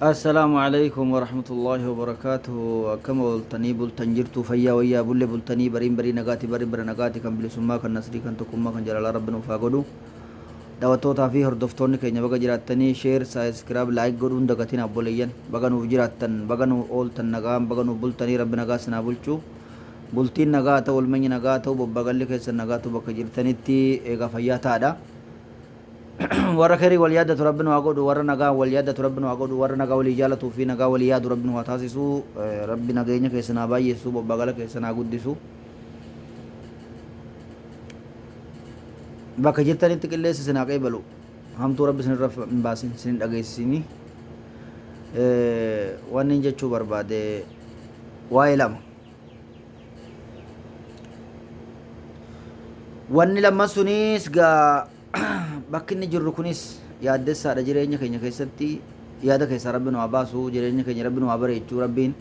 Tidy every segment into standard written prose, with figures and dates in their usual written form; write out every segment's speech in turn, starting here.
Assalaamu alaikum warahmatullaahi wabarakaatuhu. Akkam ooltanii bultan jirtuu fayyaa wayyaa bulle bultanii bariin barii nagaati barri bara nagaati kan bilisummaa kan nasrii kan tokkummaa kan jaalalaa rabbi nuuf haa godhu. Daawwattootaa fi hordoftoonni keenya baga jiraattanii sheer saayiskiraab laayik godhuun dagatina obboleeyyan baga nuuf jiraattan baga nuuf ooltan nagaan baga nuuf bultanii rabbi nagaa sinaa bulchu. Bultiin nagaa ta'u olmanyi nagaa ta'u bobbagalli keessan nagaa ta'u bakka jirtanitti eegaa fayyaa ta'aadha. Warra kerii wal yaaddatu rabbi nu haa godhu, warra nagaa wal yaaddatu rabbi nu haa godhu, warra nagaa walii jaalatuu fi nagaa walii yaadu rabbi nu haa taasisu. Rabbi nageenya keessan haa baay'essu, bobbagala keessan haa guddisu. Bakka jirtanitti qilleensi isin haa qeebalu, hamtuu rabbi isinirra hin baasin, isin hin dhageessisini. Wanni jechuu barbaade waa'ee lama. Wanni lamman sunis gaa bakki inni jirru kunis yaaddessaadha. Jireenya keenya keessatti yaada keessaa rabbi nu haa baasu, jireenya keenya rabbi nu haa bareechu. Rabbiin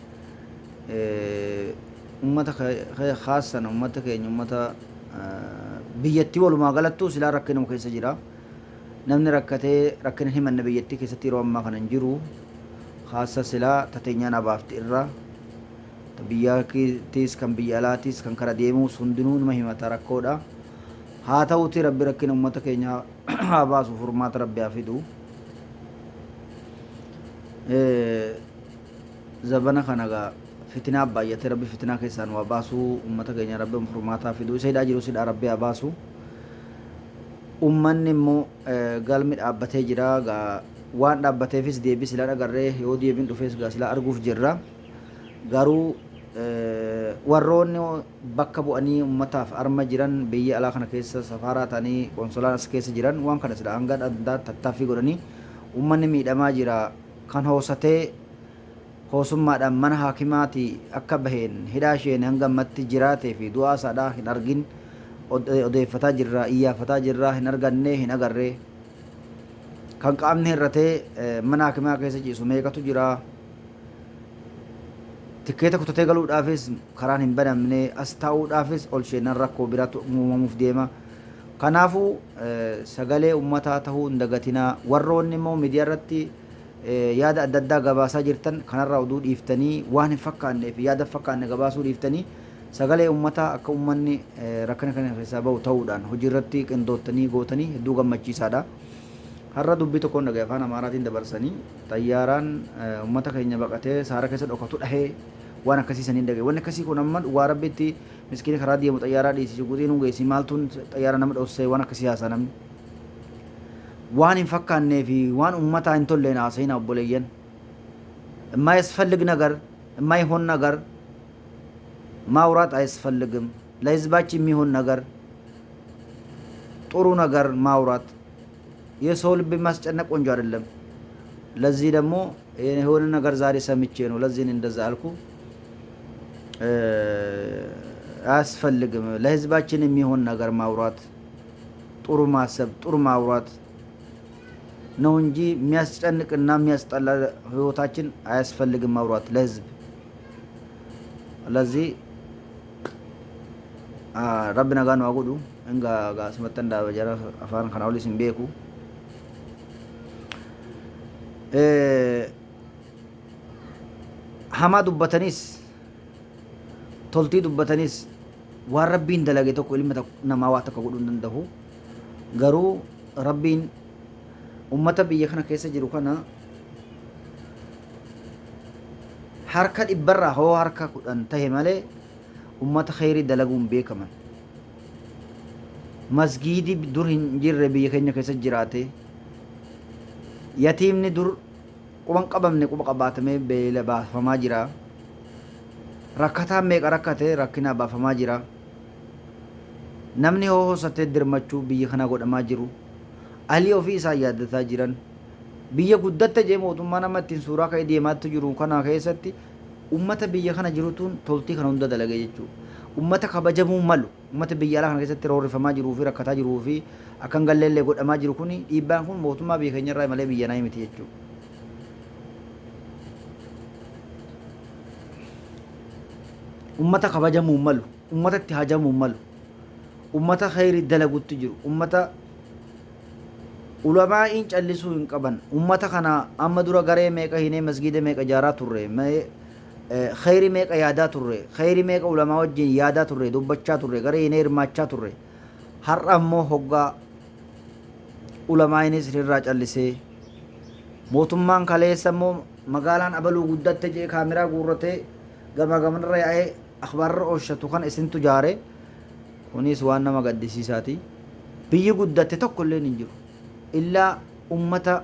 ummata khaassan ummata keenya, ummata biyyattii walumaa galattuu silaa rakkinuma keessa jira. Namni rakkatee rakkina hin himanne biyyattii keessatti yeroo ammaa kana hin jiru. Khaassa silaa tateenyaan abaafti irra ta biyyaatiis kan biyya alaatiis kan kara deemuus hundinuu numa himata rakkoodha. Haa ta'uutii rabbi rakkina ummata keenya haa baasu, furmaata rabbi haa fidu. Zabana kana gaa fitinaa baay'ate, rabbi fitinaa keessaa nu haa baasu. Ummata keenya rabbi furmaata haa fidu. Isa hidhaa jirus hidhaa rabbi haa baasu. Ummanni immoo galmi dhaabbatee jira gaa, waan dhaabbateefis deebii silaa agarree yoo deebiin dhufees gaa silaa arguuf jirra. Garuu warroonni bakka bu'anii ummataaf arma jiran biyya alaa kana keessa safaaraa ta'anii qoonsolaan as keessa jiran waan kana sila hanga danda'a tattaaffii godhanii ummanni miidhamaa jira, kan hoosatee hoosummaadhaan mana haakimaatii akka baheen hidhaa isheen hanga ammatti jiraatee fi du'aa isaadhaa hin argin odeeffataa jirra, iyyaafataa jirra, hin arganne, hin agarree. Kan qaamni hir'atee mana haakimaa keessa ciisu meeqatu jira? Tikkeeta kutatee galuudhaafis karaan hin banamne, as taa'uudhaafis ol sheenan rakkoo biraatu uumamuuf deema. Kanaafuu sagalee ummataa tahuu hin dagatinaa. Warroonni immoo miidiyaa irratti yaada adda addaa gabaasaa jirtan kanarraa oduu dhiiftanii, waan hin fakkaannee fi yaada hin fakkaanne gabaasuu dhiiftanii, sagalee ummataa akka ummanni rakkina kana keessaa bahu ta'uudhaan hojii irratti qindoottanii gootanii hedduu gammachiisaadha. Har'a dubbii tokkoon dhagaye, afaan Amaaraatiin dabarsanii, xayyaaraan ummata keenya baqatee saara keessa dhokatu dhahee waan akkasii saniin dhagaye. Wanni akkasii kun amma dhugaa rabbitti miskiini karaa deemu xayyaaraa dhiisi shuguxii nu geessi maaltuun xayyaara nama dhossee waan akkasii haasaa namni. Waan hin fakkaannee fi waan ummataa hin tolleen haasa'ina obboleeyyan. የማያስፈልግ ነገር የማይሆን ነገር ማውራት አያስፈልግም። ለህዝባችን የሚሆን ነገር ጥሩ ነገር ማውራት፣ የሰው ልብ ማስጨነቅ ቆንጆ አይደለም። ለዚህ ደግሞ የሆነ ነገር ዛሬ ሰምቼ ነው ለዚህ እንደዛ አልኩ። አያስፈልግም። ለህዝባችን የሚሆን ነገር ማውራት፣ ጥሩ ማሰብ፣ ጥሩ ማውራት ነው እንጂ የሚያስጨንቅና የሚያስጠላ ህይወታችን አያስፈልግም ማውራት ለህዝብ። ለዚህ rabbi nagaa nu haa godhu. Inga gaa asumattan dhaaba, jara afaan kana olis hin beeku. Hamaa dubbatanis toltii dubbatanis waan rabbiin dalage tokko ilma namaa waa takka godhuu hin danda'u. Garuu rabbiin ummata biyya kana keessa jiru kana harka dhibbarraa hoo harka 10 tahe malee ummata kheyrii dalaguun beekaman. Masgiidi dur hin jirre biyya keenya keessa jiraate. Yatiimni dur quba hin qabamne quba qabaatamee beela baafamaa jira. Rakkataan meeqa rakkate rakkinaa baafamaa jira. Namni hoo hosatee dirmachuu biyya kanaa godhamaa jiru. Alii ofii isaan yaaddataa jiran. Biyya guddatte jee mootummaa nama ittiin suuraa ka'ee deemaatti jiru kana keessatti ummata biyya kana jirutuun toltii kana hunda dalage jechuudha. Ummata kabajamuu malu, ummata biyya alaa kana keessatti roorrifamaa jiruu fi rakkataa jiruu fi akka hin galleellee godhamaa jiru kuni dhiibbaan kun mootummaa biyya keenyarraa malee biyya naa miti jechuudha. Ummata kabajamuu malu, ummata itti hajamuu malu, ummata kheyrii dalagutti jiru, ummata Ulamaa'iin callisuu hin qaban. Ummata kana amma dura garee meeqa hinee masgiida meeqa ijaaraa turre, kheyri meeqa yaadaa turre, kheyri meeqa ulamaa wajjin yaadaa turre, dubbachaa turre, garee hinee hirmaachaa turre. Har'a ammoo hoggaa ulamaa'iinis irraa callisee mootummaan kaleessa immoo magaalaan abaluu guddatte jedhee kaameraa guurratee gamaa gamanarra yaa'ee akhbaararra oolchatu kana isintu jaare. Kunis waan nama gaddisiisaati. Biyyi guddatte tokko illeen hin jiru. Illaa ummata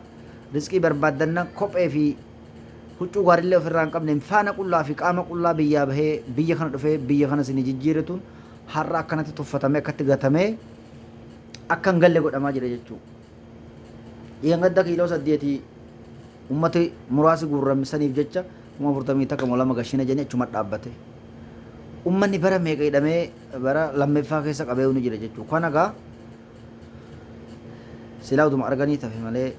rizqii barbaaddanna kophee fi huccuu gaarillee ofirraa hin qabne faana qullaa fi qaama qullaa biyyaa bahee biyya kana dhufee biyya kana isinii jijjiiretuun har'a akkanatti tuffatamee akkatti gatamee akka hin galle godhamaa jira jechuudha. Dheengadda kiiloo saddeetii ummati muraasi guurrame saniif jecha 41,000 moo 2 gashina jedhanii achuma dhaabbate. Ummanni bara meeqa hidhamee bara lammeeffaa keessa qabee ni jira jechuudha. Kana gaa silaa utuma arganii tafe malee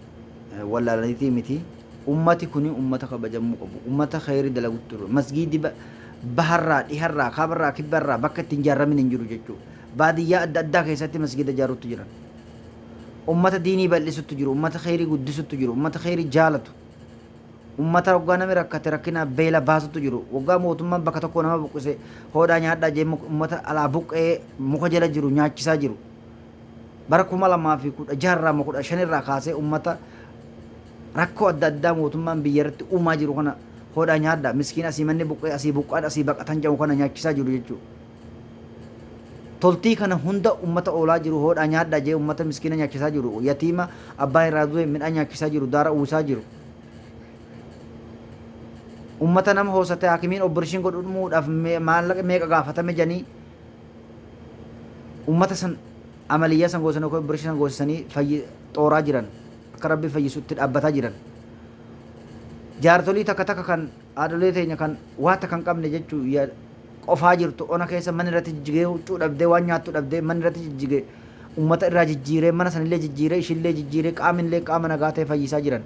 wallaalaniitii miti. Ummati kuni ummata kabajamuu qabu. Ummata kheyri dalagutti jiru. Masgiidi baharraa, dhiharraa, kaabarraa, kibbarraa bakka ittiin ijaaramin hin jiru jechuudha. Baadiyyaa adda addaa keessatti masgiida ijaaruutti jiran. Ummata diinii bal'isutti jiru. Ummata kheyrii guddisutti jiru. Ummata kheyrii jaalatu. Ummata waggaa namni rakkate rakkina beela baasutu jiru. Waggaa mootummaan bakka tokko nama buqqise hoodhaa nyaadhaa jee ummata alaa buqqee muka jala jiru nyaachisaa jiru. Bara 2016 irraa moo 15 irraa kaasee ummata rakkoo adda addaa mootummaan biyya irratti uumaa jiru kana hoodhaa nyaadhaa miskiin asii manni buqqee asii buqqaan asii baqatan jedhamu kana nyaachisaa jiru jechuudha. Toltii kana hunda ummata oolaa jiru hoodhaa nyaadhaa jee ummata miskiina nyaachisaa jiru yatiima abbaa irraa du'e midhaan nyaachisaa jiru daara uwwisaa jiru. Ummata nama hoosate haakimiin obborshiin godhumuudhaaf maallaqa meeqa gaafatame jedhanii ummata san amaliyyaa san goosanii yookaan obborshiin san goosisanii fayyi xooraa jiran akka rabbi fayyisutti dhaabbataa jiran. Jaartolii takka takka kan haadholee teenya kan waa takka hin qabne jechuu qofaa jirtu ona keessa mana irratti jijjigee huccuu dhabdee waan nyaattu dhabdee mana irratti jijjige ummata irraa jijjiiree mana sanillee jijjiiree ishillee jijjiiree qaaminillee qaama nagaa ta'e fayyisaa jiran.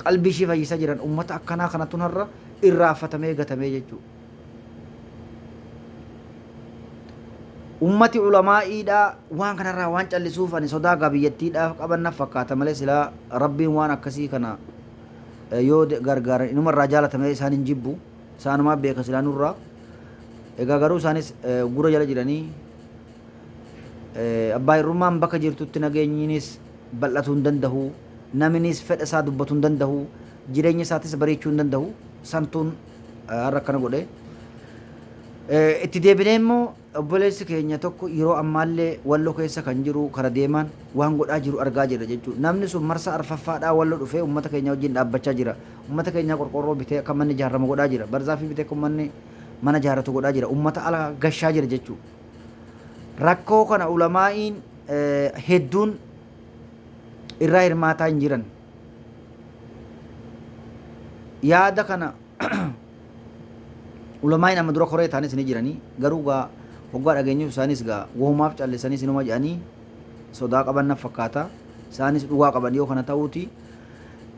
Qalbii ishii fayyisaa jiran ummata akkanaa kanatun har'a irraanfatamee gatamee jechuudha. Ummati ulamaa'iidhaa waan kanarraa waan callisuuf ani sodaa gaa biyyattiidhaaf qaban na fakkaata malee silaa rabbiin waan akkasii kana yoo gargaaran inuma irraa jaalatamee isaan hin jibbu isaanumaa beeka silaa nurraa egaa garuu isaanis gura jala jiranii abbaa irrummaan bakka jirtutti nageenyiinis bal'atuu hin dandahu, naminis fedha isaa dubbatu hin dandahu, jireenya isaatis bareechuu hin dandahu. Santuun har'a akkana godhe. Itti deebinee immoo obboleessi keenya tokko yeroo ammaallee Walloo keessa kan jiru kara deemaan waan godhaa jiru argaa jirra jechuudha. Namni sun marsaa arfaffaadhaa Walloo dhufee uummata keenya wajjin dhaabbachaa jira. Uummata keenyaa qorqoorroo bitee akka manni ijaaramu godhaa jira. Barzaafii bitee akka uummanni mana ijaarratu godhaa jira. Uummata ala gashaa jira jechuudha. Rakkoo kana ulamaa'iin hedduun irraa hirmaataa hin jiran. Yaada kana ulamaa'iin amma dura koree ta'anis ni jiranii garuu gaa hoggaa dhageenyuuf isaanis gaa wahumaaf callisanii sinuma jedhanii sodaa qaban na fakkaata. Isaanis dhugaa qaban yoo kana ta'uuti.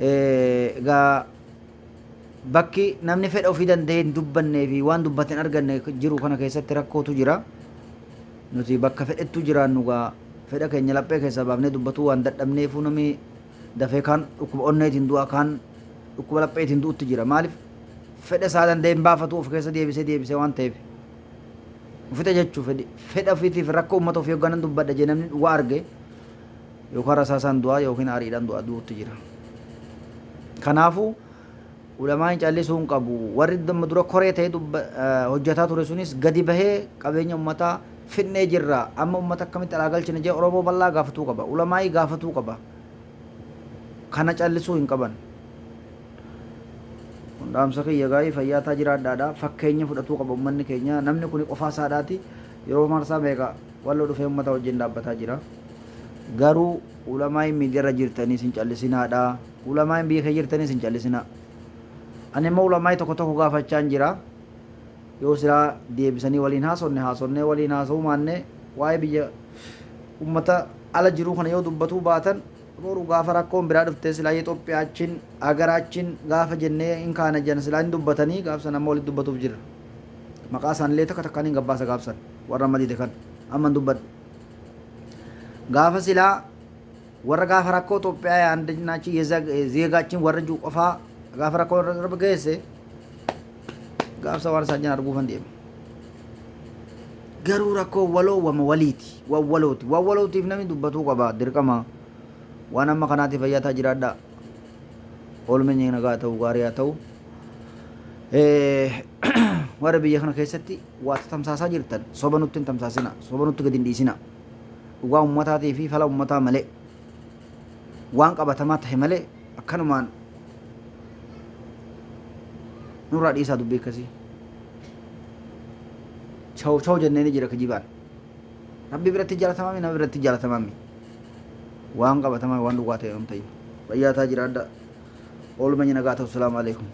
Egaa bakki namni fedha ofii danda'ee hin dubbannee fi waan dubbate hin arganne jiru kana keessatti rakkootu jira. Nuti bakka fedhettuu jiraannu gaa fedha keenya laphee keessaa baafnee dubbatuu waan dadhabneefuu namni dafee kaan dhukkuba onneetiin du'a kaan dhukkuba lapheetiin du'utti jira. Maaliif fedha isaa danda'ee hin baafatu of keessa deebisee deebisee waan ta'eef. Fixa jechuu fedhi fedha ofiitiif rakkoo uummata ofii hogganan dubbadha jee namni dhugaa arge yookaan rasaasaan du'a yookiin aariidhaan du'a du'utti jira. Kanaafuu ulamaan callisuu hin qabu. Warri amma dura koree ta'ee hojjetaa ture sunis gadi bahee qabeenya uummataa fidnee jirra. Amma uummata akkamitti alaa galchina jee Oromoo bal'aa gaafatuu qaba. Ulamaa'ii gaafatuu qaba. Kana callisuu hin qaban. Kun dhaamsa kiyya gaa'ii fayyaa taa jiraadhaadha. Fakkeenya fudhatuu qaba uummanni keenya. Namni kuni qofaa isaadhaati. Yeroo marsaa meeqa Walloo dhufee uummata wajjin dhaabbataa jira. Garuu ulamaa'iin miidiyaarra jirtaniis hin callisinaadha. Ulamaa'iin biyya kee jirtaniis hin callisinaa. Ani immoo ulamaa'ii tokko tokko gaafachaan jira. Yoo silaa deebisanii waliin haasonne haasonnee waliin haasa'uu maannee waa'ee biyya uummata ala jiruu kana yoo dubbatuu baatan boru gaafa rakkoon biraa dhuftee silaa Itoophiyaachin agaraachin gaafa jennee hin kaana jedhan silaa hin dubbatanii gaaf sana amma walitti dubbatuuf jira. Maqaa isaanillee takka takkaan hin gabbaasa gaaf sana warra amma dide kan amma hin dubbadhu. Gaafa silaa Warra gaafa rakkoo Itoophiyaa yaandinaachi zeegaachin warra jiru qofaa gaafa rakkoo irra geesse gaafsa waan isaan jiran arguufan deema. Garuu rakkoo waloo wama waliiti. Waan walooti. Waan walootiif namni dubbatuu qaba dirqama. Waan amma kanaatiif fayyaa jiraadhaa. Oolmeenyi nagaa ta'u gaarii haa ta'u. Warra biyya kana keessatti waa tamsaasaa jirtan soba nutti hin tamsaasina. Soba nutti gadi hin dhiisina. Dhugaa ummataatii fi fala ummataa malee waan qabatamaa tahe malee akkanumaan nurraa dhiisaa dubbii akkasii. Chaw chaw jennee ni jira kijibaan. Rabbi biratti jaalatamaa mi nama biratti jaalatamaa mi? Waan qabatamaa waan dhugaa ta'e waan ta'in. Fayyaa taa jiraadha. Oolmeenyi nagaa ta'u. Salaamu alaikum.